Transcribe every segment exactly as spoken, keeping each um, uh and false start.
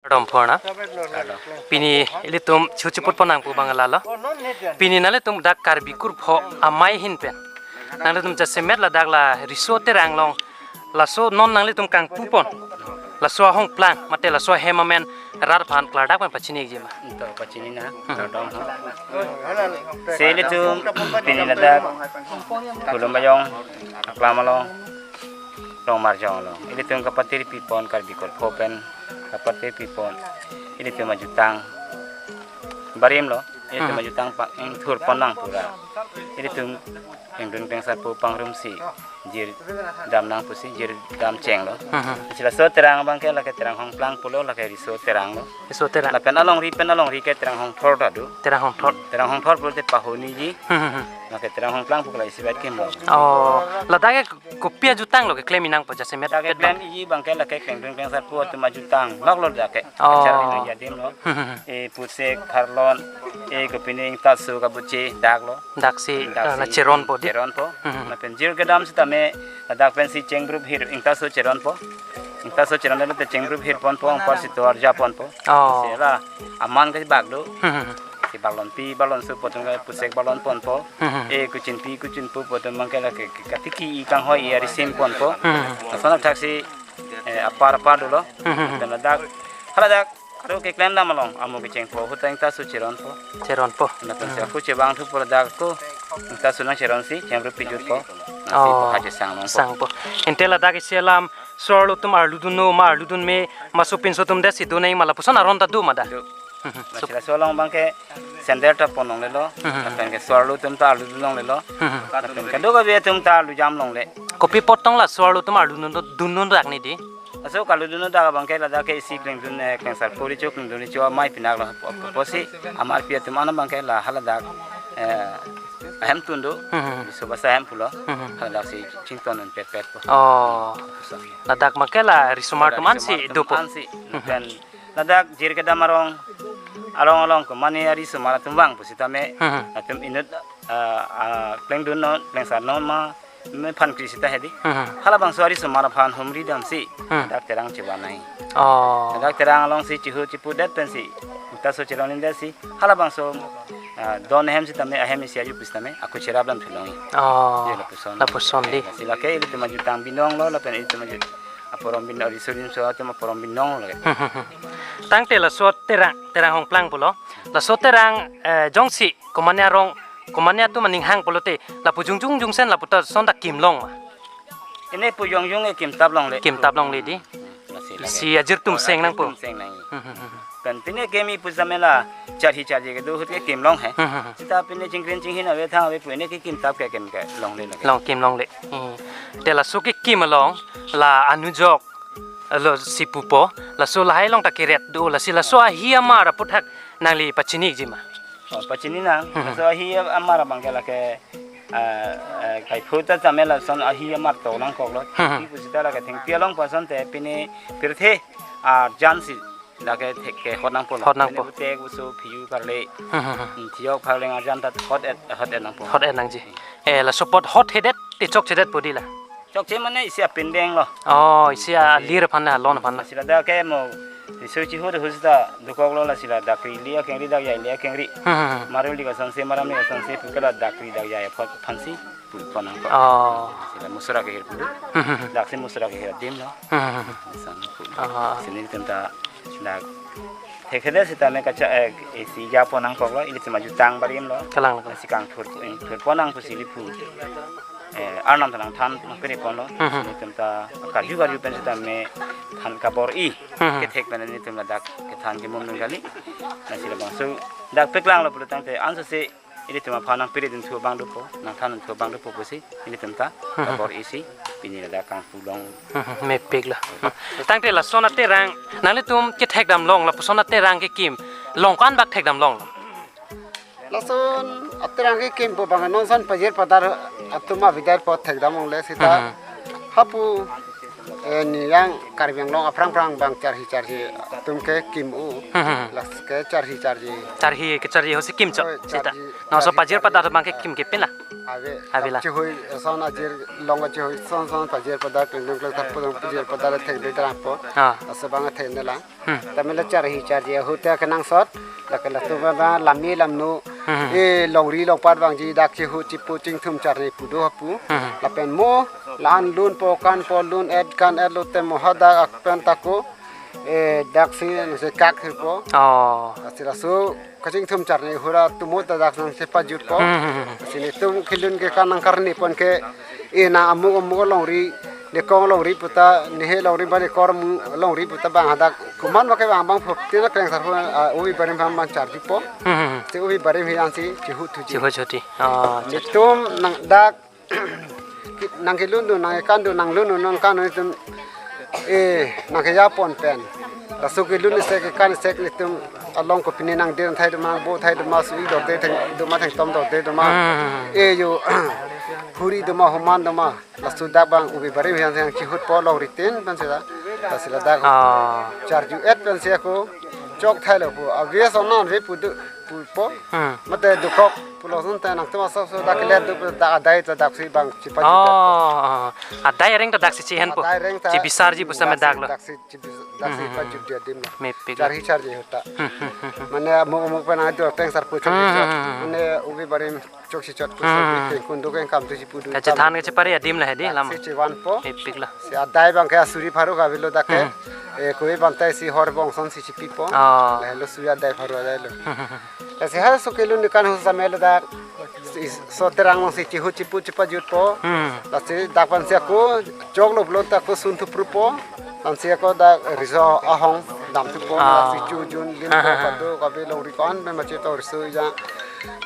Kardom pon na. Pini ilitum chuchiput pon nangpo abang lalo. Pini nanglitum dak Karbi kurpho amei ahin pen nanglitum jasemet ladak la riso terang along laso non nanglitum kangpu pon, laso ahongplang mate laso ahem amen rat aphan klardak pen pachini ikji ma? To pachini na, kardom ho. Si ilitum pini ladak Khulumbayong aklam along, Rongmarjong along ilitum kapatirpi pon, Karbi kurpho pen kapatirpi pon ilitum ajutang barim lo, ilitum Hmm. ajutang pa ingthur pon nang pura. Ilitum ingdun klengsarpo pangrumsi jirdam nang pusi jirdam chenglo. Hmm. Si laso terang abang ke lake terang hongplang pulo, lake riso terang lo. Riso terang. Lapen alongri pen alongri ke terang hongthor ta do. Terang hongthor. Terang hongthor pulote pahoniji. Hmm. Lake terang hongplang pu ke la isivet kimlo. Oh, ladak ke kopi ajutang lo keklem inang po jasemet? Dak ke pet bang. Klem iji abang ke lake klengdun klengsarpo atum ajutang lok lo dak ke. Oh. Kachari lo, jadim lo. Hmm. E pusek, kharlon, e kopine ingtaso kabuche dak lo. Daksi, daksi, ah, na cheron po di? Cheron po. Hmm. Lapen jir kedam sitame ladak pensi chengbruk hir ingtaso cheron po. Ingtaso cheron lote chengbruk hir pon po, anparsi tovar ja pon po. Oh. Si la aman ke bak do. Hmm. Si baklonpi, baklonso po atum ke pusek baklon pon po. Hmm. E kuchinpi, kuchinpo po atum abang ke lake katiki, e kanghoi, e arisim pon po. Hmm. Lason athaksi, eh, apar apar dolo. Hmm. Lapen ladak, haladak aro keklem dam along amo kecheng po, ahut ta ingtaso cheron po. Cheron po. Lapen si Hmm. ako chevang thu po ladak ako ingtaso nang cheron si chengbruk pijut po. Nasi Oh. po ha chesang long po. Sang po. Ante ladak isi alam so-arlo atum arludunno ma, arludun me ma, sopinso atum det si do nang ma, lapuson aron ta do ma da? Do. Hmm. Lasi laso along abang ke sandal ta pon longlelo. Hmm. Lapen ke so-arlo atum ta arludun longlelo. Hmm. Lapen ke do kabe atum ta arlu jam longle. Kopi apot tong la so-arlo atum arludun, dunno dak ni di? Laso karludunno dak abang ke ladak ke isi klengdun, eh, klengsarpo richo, klengdun richo amei pinak lo po, po, pusi amarpi atum an abang ke la haladak, eh, ahem tun do. Hmm. Riso basa ahem pulo. Hmm. Haladak si chington un pet pet po. Oh. So. Ladak abang ke la risomar atum an si do po. Risomar atum an si. Hmm. Lapen ladak jir kedam arong, arong along ke mane arisomar atum vang pusitame, Hmm. atum inut, ah, ah, klengdunno, klengsarno ma, mephan kri sita hedi. Hmm. Halabangso arisomar aphan humri damsi, Hmm. dak terang chevan nai. Oh. Dak terang alongsi chihu chipu det pensi, ingtaso cheron in det si, halabangso, ah, don ahem sitame, ahem isi aju pusitame, ako cherap dam thu longi. Oh. Ye lapuson. Lapuson di. Si lake ilitum ajutang binong lo, lapen ilitum ajut aporom binong, riso rimso atum aporom binong lo. Tangte laso terang, terang hongplang pulo. Laso terang, eh, jongsi komane arong, komane atum aning hang pulote, lapu jongjung jongsen lapu ta son ta kim long ma? Ene pu jongjung e kim tap longle. Kim tap longle di. Lasi lake. Si ajir tum seng nang po. Ajir tum seng nang. Hmm, hmm, hmm. Kan pine kimi pusitame la charhi charji kedo ahut ke kim long he. Hmm, hmm, hmm. Sita pine chingkrin chinghin ave thang ave pu ene ke kim tap ke kim ke longle lake. Long kim longle. Hmm. Te laso kekim along la anujok, alo si pupo, laso lahai along ta keret do, lasi laso ahi amar aputhak nangli pachini ikji ma? Oh, pachini nang. Hmm. Laso ahi amar abang ke lake, ah, ah, kaiphu ta tame lason ahi amar to nangkok lo. Hmm. Thengpi pusita lake thengpi along pu asonte pine pirthe arjan si lake thek ke hot nangpo lo. Hot nangpo. Pine utek uso phiyu karle. Hmm, hmm, hmm. Hmm, thiyok pharleng arjan ta hot et, hot et nangpo. Hot et nangji. Eh, laso apot hot hedet te chokchedet po di la? Chokche mane isi apindeng lo. Oh, isi alir aphan na, lon aphan na. Lasi ladak ke mo, isi chihu de husita dokok lo, lasi la dakri li akengri, dak yai li akengri. Hmm, hmm, hmm. Maru li kasonsi, maram li kasonsi, pu ke la dakri dak yai aphan, aphansi pu pon nangpo. Oh. Lasi la musra kehir pu. Hmm, hmm, hmm. Daksi musra kehir adim lo. Hmm, hmm, hmm. Sang pu. Ah. Si nelitum ta dak thekthedet sitame kacha, eh, isi ja pon nangkok lo, ilitum ajutang barim lo. Kalang, kalang. Si kangthur, eh, thur pon nang pusi ili pu. Eh, arnam ta nangthan nangpiri pon lo. Hmm. Nelitum ta karju karju pen sitame than kabor-i. Hmm. Kethek pen nelitum ladak kethan kemum nung kali. Lasi labangso dak paklang lo pulo tangte ansose ilitum aphan nangpiri dun thu abang dopo, nangthan dun thu abang dopo pusi ilitum ta Hmm. kabor-i si pini ladak kangpu long. Hmm, mepik lo. Tangte lason aterang nanglitum kethekdam long, lapuson aterang kekim long ko-an bak thekdam long lo? Lason aterang kekim pu abang non ason pajir padar atum avidar po thekdam longle sita. Hmm. Hapu, eh, niyang Karbi Anglong aphrang phrang abang charhi charhi atum kekim u. Hmm, hmm, hmm. Las ke charhi charhi. Charhi kecharhi ahutsi kim chot Oh, sita. Charhi, Non ason charhi, pajir charhi. Padar abang kekim kepin la? Ave, ave la. Chehoi, son ajir long chehoi, son son pajir pada, kleng kleng thap pajir pada le theng de drang po. Ah. Asa bang theng de la. Hmm. Tame la charhi charji ahut ta kenangsot, la ke latum ba lami lamno, Hmm. e longri longpat bang ji dak chihu chipu chingthum charni pu do hapu. Hmm. Lapen mo, la-an lunpo kanpo lun-et kan-et lo te mo hadak ak pen ta ko, e daksi nang se kak hirpo. Oh. Lasi laso kachingthum charni ahut atum ta dak nang se pajutpo. Hmm, hmm, hmm. Lasi netum kelun kekan nang karni pon ke, e nang amuk amuk longri, nekong longri puta, nehe longri bani kor mu-, longri puta bang hadak. Komat ma ke bang bang phop tina kleng sar pon, ah, ubi barim bang bang charjupo. Hmm, hmm, hmm. Si ubi barim hi ansi chihu thuji. Chihu thuji. Oh, acha, acha. Netum nang dak, ki-, nang kelun dun, nang kan dun, nang lun dun, nang kan dun netum, e, nang keya pon pen. Laso kelun isi kekan isi netum along kopine nang den thai doma, nang bo thai doma, sui dorde theng doma, thengtom dorde doma. Hmm. E yo, huri doma, homan doma. Laso dak bang ubi barim hi ansi chihutpo longri tin pen sila. Lasi ladak Ah. charju-et pen si ako chok thai lo pu. Ave son non ave pu du, pupo. Hmm. Mate dukok pulo son ta nangtum aso so dak le du dak adai ta daksi bang chipajut-et po. Oh, oh. Adai areng ta daksi chihenpo. Adai areng ta Chibisarji pu same daksi, dak lo. Daksi chibis-, daksi Hmm, hmm, pajut dia dim lo. Mepik lo. Charhi charji ahut ta. Hmm, hmm, hmm, hmm. Mane amuk amuk pen adu peng sar pu Hmm, chok hmm, hmm, hmm. Mane ubi barim chok si chot pu Hmm, hmm, hmm. Kunduk kengkam tu chipu du. Kachethan kachepare adim la hedi lam. Si chivanpo. Mepik lo. Si adai bang ke asuri pharo ka avelo dak ke. Hmm. E, kove bang tai si hor bong son si chipipo. Oh. Lahelo suri adai pharo adai lo. Hmm, hmm, hmm. Lasi ha so kelun nekan ho same lo dak. Si, so terang mang si chihu chipu chipajutpo. Hmm. Lasi dak pen si ako chok lo pulo ta ako sun thuprupo. Lasi ako dak riso ahong damthupo. Ah. Lasi chu jun lin ko pado kabe longri ko-an pen mache to riso ja.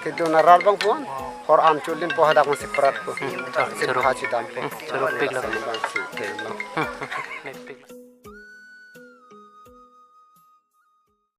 Kedun aral bang pon. Hor an chu lin po hadak mang si pratpo. Hmm. Chorok. Si pha si dampo. Hmm. Chorok pik lo. Bang si ke lo. Hmm.